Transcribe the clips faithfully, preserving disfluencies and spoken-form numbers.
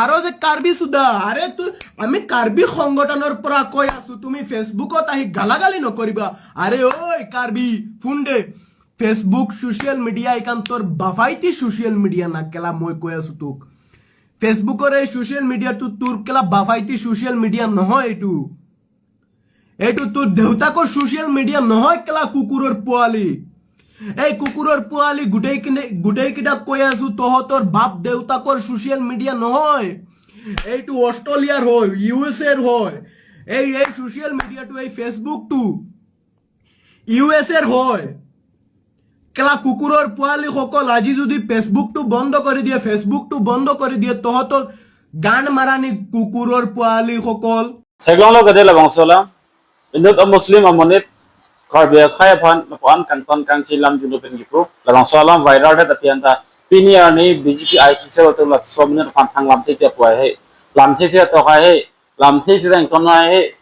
আৰু যে কাৰ্বি সুধা, আৰে তো আমি কাৰ্বি সংগঠনৰ পৰা কৈ আছো, তুমি Facebookত আহি গালাগালি নকৰিবা। আৰে ঐ কাৰ্বি, শুন দে, Facebook ছ'চিয়েল মিডিয়া এইখন তোৰ বাফাইতি ছ'চিয়েল মিডিয়া না কেলা, মই কৈ আছো তোক। Facebookৰ এই ছ'চিয়েল মিডিয়াটো তোৰ কেলা বাফাইতি ছ'চিয়েল মিডিয়া নহয় এইটো। এইটো তোৰ দেউতাকৰ ছ'চিয়েল মিডিয়া নহয় কেলা, কুকুৰৰ পোৱালি। এই কুকুৰৰ পোৱালি, গোটেই কিনে, গোটেইকেইটাক কৈ আছো, তহঁতৰ বাপ দেউতাকৰ ছ'চিয়েল মিডিয়া নহয়। এইটো অষ্ট্ৰেলিয়াৰ হয়, ইউ এছ এৰ হয়। এই, এই ছ'চিয়েল মিডিয়াটো, এই Facebookটো ইউ এছ এৰ হয়। কেলা কুকুৰৰ পোৱালিসকল, আজি যদি Facebookটো বন্ধ কৰি দিয়ে, Facebookটো বন্ধ কৰি দিয়ে, তহঁতক গান মাৰানি কুকুৰৰ পোৱালিসকল। Theklonglo kede labangso alam. Inut a Muslim amonit Karbi akhai aphan lapu-an kangton kangchi lam julu pen kipu. Labangso alam viral det api anta pini arni B J P I T cell atum laso amonit aphan thang lamthe chepuai he. Lamthe che tokai he. Lamthe sitang tongnai he.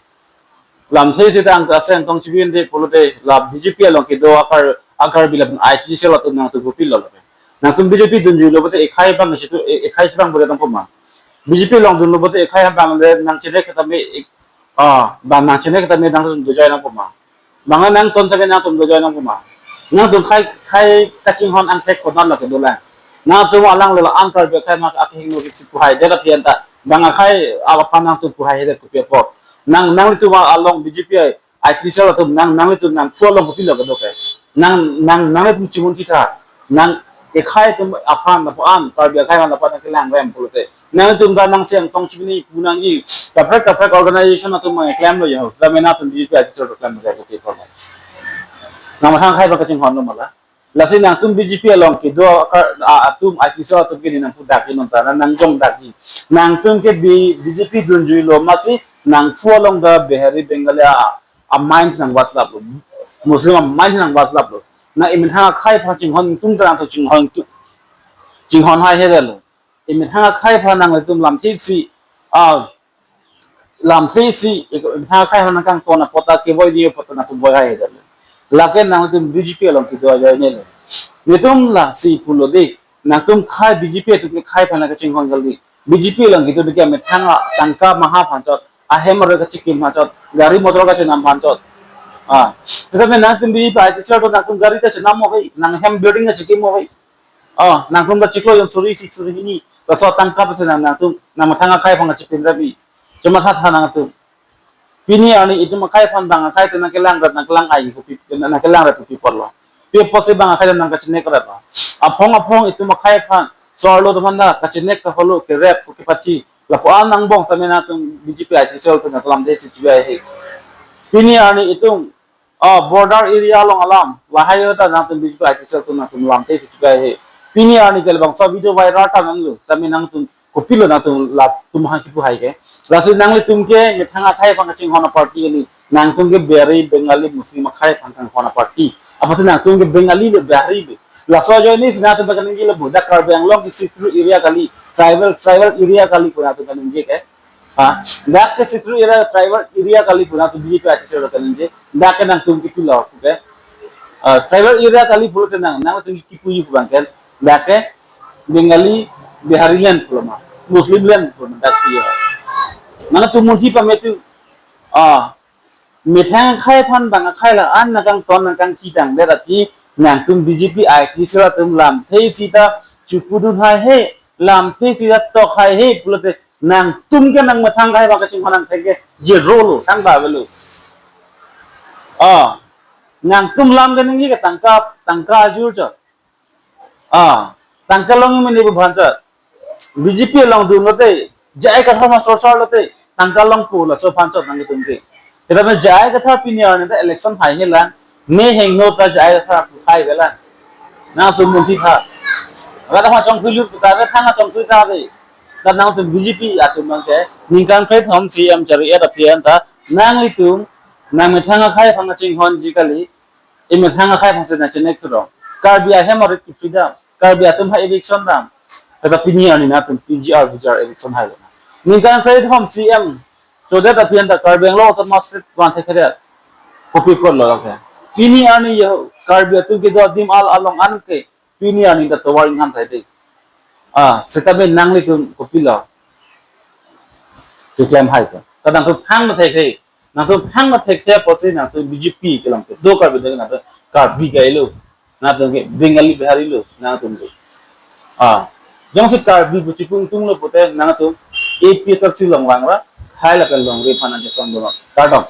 Lamthe sitang ta seng tong chibin de pulote la B J P along kedo akar, akar bila I T cell atum nangtum kopilo lo. Nangtum B J P dunjuilo pulote ekhai abang situ, e-, ekhai abang pulote tong poma. B J P along dunlo pulote ekhai abang le nang chine ketame, ah, bang nang chine ketame nangtum dojoi nang poma. Bang nangtum tame nangtum dojoi nang poma. Nangtum khai, khai kachinghon angthek konat lo kedolang. Nangtum alang lo la angkar be khai mak akhing lo kipu hai det api anta. Bang akhai aphan nangtum pu hai he det kopi apot. Nang, nanglitum along B J P I T cell atum nang, nanglitum nangphu along kopilo kedo ke. Nang, nang, nanglitum chimun thitha. Nang ekhai atum aphan lapu-an, Karbi akhai aphan lapu-an kelang rem pulote. Nangtum ta nang seng tong chibini pu nangji. Kaprek kaprek organization atum nangklemlo ya. Tame nangtum B J P I T cell atum klemlo ya kopi apot. Nang mathang khai ba kachinghon lo mala. Lasi nangtum B J P along kedo akar, a, atum I T cell atum ke nangpu dakji non ta, nangjong dakji. Nangtum ke B-, B J P dunjuilo mati, nangphu along ta Bihari Bengali a, a minds nangvaslaplo. Muslim a minds nangvaslaplo. Nang emethang akhai aphan chinghon tum ta nangtum chinghon tu. Chinghon hai he lo. Emethang akhai aphan nangtum lamthe si, ah, lamthe si, emethang akhai aphan nangkangton apot ta kevoi di apot ta nangtum voi hai he. Lake nangtum B J P along kedo ajoine lo. Netum lasi pulo de, nangtum khai B J P atum ke khai aphan nangkachinghon kali. B J P along kedo de ke emethang a tangka maha aphan chot, ahem aroi kachikim aphan chot, gari motor kachenam aphan chot. Ah, tetapi nangtum B J P I T cell atum nangtum gari ta chenam mo hai, nang hem building ta chikim mo hai. Oh, nangtum ta chiklo jon suri isi suri hini. Laso tangka pesen nang, nangtum, nang mathang akhai aphan chipin rabi. Cuma tha tha nangtum. Pini arni itum akhai aphan bang akhai te nangkelang rat nangkelang ai kopi, nangkelang rat kopi apotlo. Pi apotsi bang akhai nangkachinek rat. Aphong aphong itum akhai aphan so-arlo teman ta kachinek kaholo kerep kopi pachi. Lapu-an nangbong tame nangtum B J P I T cell atum nangkelamthe si chibai he. Pini arni itum ah, border area along alam, lahai ta nangtum B J P I T cell atum nangtum lamthe si chibai he. Pini arni ke labangso video viral ta nanglo, tame nangtum kopilo nangtum latum hang kipu hai ke. Lasi nanglitum ke methang akhai aphan kachinghon a party ni, nangtum ke Bihari, Bengali, Muslim akhai aphan kachinghon a party. Apotsi nangtum ke Bengali le Bihari le. Laso ajoine si nangtum pakan nangji le bodak Karbi Anglong ke see-through area kali, tribal, tribal area kali pu nangtum pakan nangji ke. Ha, dak ke see-through area, tribal area kali pu nangtum B J P I T cell atum kaningje. Dak ke nangtum kipilo, okay? Ah, tribal area kali pulote nang, nangtum kipuji pu bangke. Dak ke Bengali, Bihari land pulo ma, Muslim land pulo ma, dak ke ya. Nangtum munthi pame tu, ah, methang akhai aphan bang akhai la-an nangkangton nangkangchi tang det api nangtum B J P I T cell atum lamthe sita chipudun hai he, lamthe sita tok hai he pulote nangtum ke nang methang akhai aphan kachinghon angthek ke zero lo, tangka avelo. Ah, nangtum lam ke ningje ke tangka, tangka ajur chot. Ah, tangka long mini bu aphan chot. B J P along dunlote, J I Kathar ma sor sor lote, tangka longpo laso aphan chot nangtum ke. Kita me J I Kathar pini arni ta election hai he lang, me hengno ta J I Kathar pu hai velang. Nangtum munthi tha. Kata ma chongthui lut ta ve thang chongthui ta ve. Ta nangtum B J P atum nang ke, ningkan kre thom C M chari et api anta, nanglitum, nang methang akhai aphan chinghonji kali, emethang akhai aphan si nangchinek thurong. Karbi ahem arit ki freedom. Karbi atum ha eviction dam. Kata pini arni nangtum P G R V G R eviction hai lo. Ningkan kre thom C M chodet api anta Karbi Anglong Autonomous State vanthe khedet. Kopi apotlo lake. Pini arni yo Karbi atum kedo adim al along an ke. Pini arni ta tovar inghan sai de. Ah, seta be nanglitum kopilo. keklem hai ko. Ta nangtum phang ma thekthe, nangtum phang ma thekthe apotsi nangtum B J P kelong ke. Do Karbi do nangtum Karbi kailo, nangtum ke Bengali Bihari lo, nangtum ke. Ah, jongsi Karbi pu chipung tunglo pute nangtum A P H R C along vang ra, hai lapen longri aphan nangchesong dolo. Kardom.